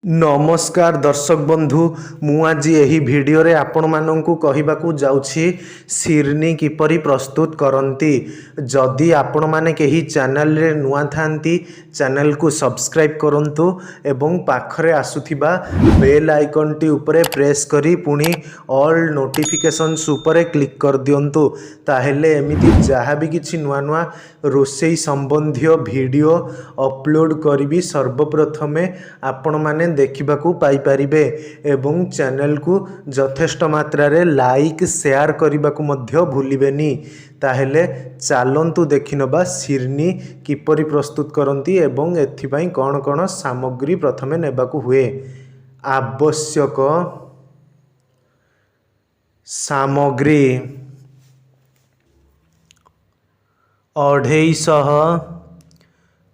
ନମସ୍କାର ଦର୍ଶକ ବନ୍ଧୁ, ମୁଁ ଆଜି ଏହି ଭିଡ଼ିଓରେ ଆପଣମାନଙ୍କୁ କହିବାକୁ ଯାଉଛି ଶିରନି କିପରି ପ୍ରସ୍ତୁତ କରନ୍ତି। ଯଦି ଆପଣମାନେ କେହି ଚ୍ୟାନେଲରେ ନୂଆ ଥାନ୍ତି, ଚ୍ୟାନେଲକୁ ସବସ୍କ୍ରାଇବ୍ କରନ୍ତୁ ଏବଂ ପାଖରେ ଆସୁଥିବା ବେଲ୍ ଆଇକନ୍ଟି ଉପରେ ପ୍ରେସ୍ କରି ପୁଣି ଅଲ୍ ନୋଟିଫିକେସନ୍ସ ଉପରେ କ୍ଲିକ୍ କରିଦିଅନ୍ତୁ। ତାହେଲେ ଏମିତି ଯାହା ବି କିଛି ନୂଆ ନୂଆ ରୋଷେଇ ସମ୍ବନ୍ଧୀୟ ଭିଡ଼ିଓ ଅପଲୋଡ଼ କରିବି, ସର୍ବପ୍ରଥମେ ଆପଣମାନେ ଦେଖିବାକୁ ପାଇପାରିବେ ଏବଂ ଚ୍ୟାନେଲକୁ ଯଥେଷ୍ଟ ମାତ୍ରାରେ ଲାଇକ୍, ସେୟାର କରିବାକୁ ମଧ୍ୟ ଭୁଲିବେନି। ତାହେଲେ ଚାଲନ୍ତୁ ଦେଖିନେବା ଶିରନି କିପରି ପ୍ରସ୍ତୁତ କରନ୍ତି ଏବଂ ଏଥିପାଇଁ କ'ଣ କ'ଣ ସାମଗ୍ରୀ ପ୍ରଥମେ ନେବାକୁ ହୁଏ। ଆବଶ୍ୟକ ସାମଗ୍ରୀ: 250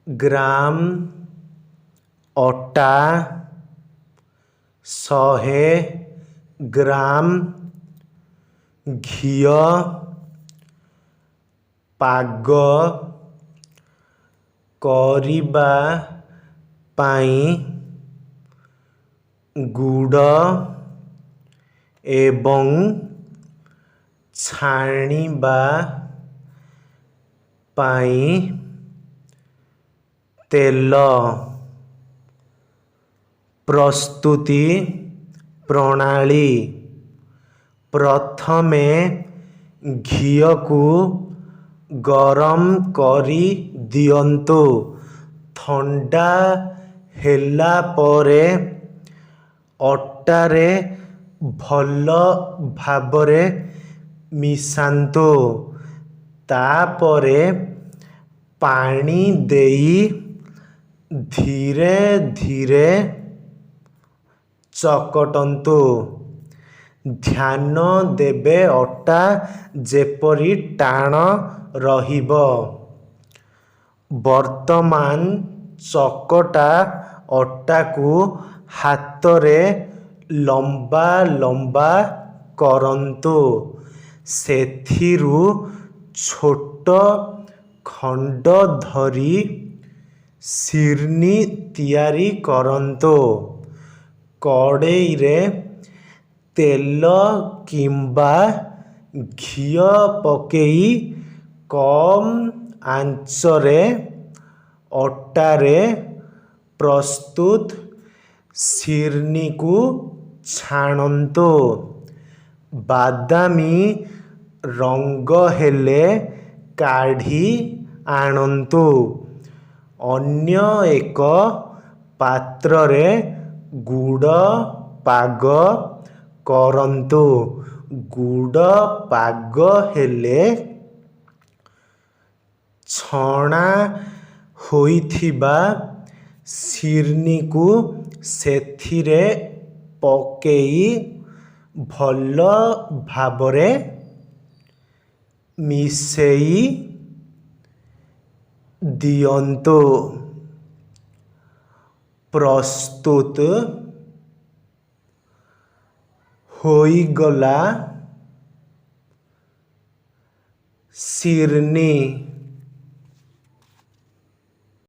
ଗ୍ରାମ ଅଟା, 100 ଗ୍ରାମ ଘିଅ, ପାଗ କରିବା ପାଇଁ ଗୁଡ଼ ଏବଂ ଛାଣିବା ପାଇଁ ତେଲ। ପ୍ରସ୍ତୁତି ପ୍ରଣାଳୀ: ପ୍ରଥମେ ଘିଅକୁ ଗରମ କରି ଦିଅନ୍ତୁ। ଥଣ୍ଡା ହେଲା ପରେ ଅଟାରେ ଭଲ ଭାବରେ ମିଶାନ୍ତୁ। ତାପରେ ପାଣି ଦେଇ ଧୀରେ ଧୀରେ ଚକଟନ୍ତୁ। ଧ୍ୟାନ ଦେବେ, ଅଟା ଯେପରି ଟାଣ ରହିବ। ବର୍ତ୍ତମାନ ଚକଟା ଅଟାକୁ ହାତରେ ଲମ୍ବା ଲମ୍ବା କରନ୍ତୁ। ସେଥିରୁ ଛୋଟ ଖଣ୍ଡ ଧରି ଶିରନି ତିଆରି କରନ୍ତୁ। କଡ଼େଇରେ ତେଲ କିମ୍ବା ଘିଅ ପକେଇ କମ୍ ଆଞ୍ଚରେ ଅଟାରେ ପ୍ରସ୍ତୁତ ଶିରନିକୁ ଛାଣନ୍ତୁ। ବାଦାମୀ ରଙ୍ଗ ହେଲେ କାଢ଼ି ଆଣନ୍ତୁ। ଅନ୍ୟ ଏକ ପାତ୍ରରେ ଗୁଡ଼ ପାଗ କରନ୍ତୁ। ଗୁଡ଼ ପାଗ ହେଲେ ଛଣା ହୋଇଥିବା ଶିରନିକୁ ସେଥିରେ ପକେଇ ଭଲ ଭାବରେ ମିଶେଇ ଦିଅନ୍ତୁ। ପ୍ରସ୍ତୁତ ହୋଇଗଲା ଶିରନି।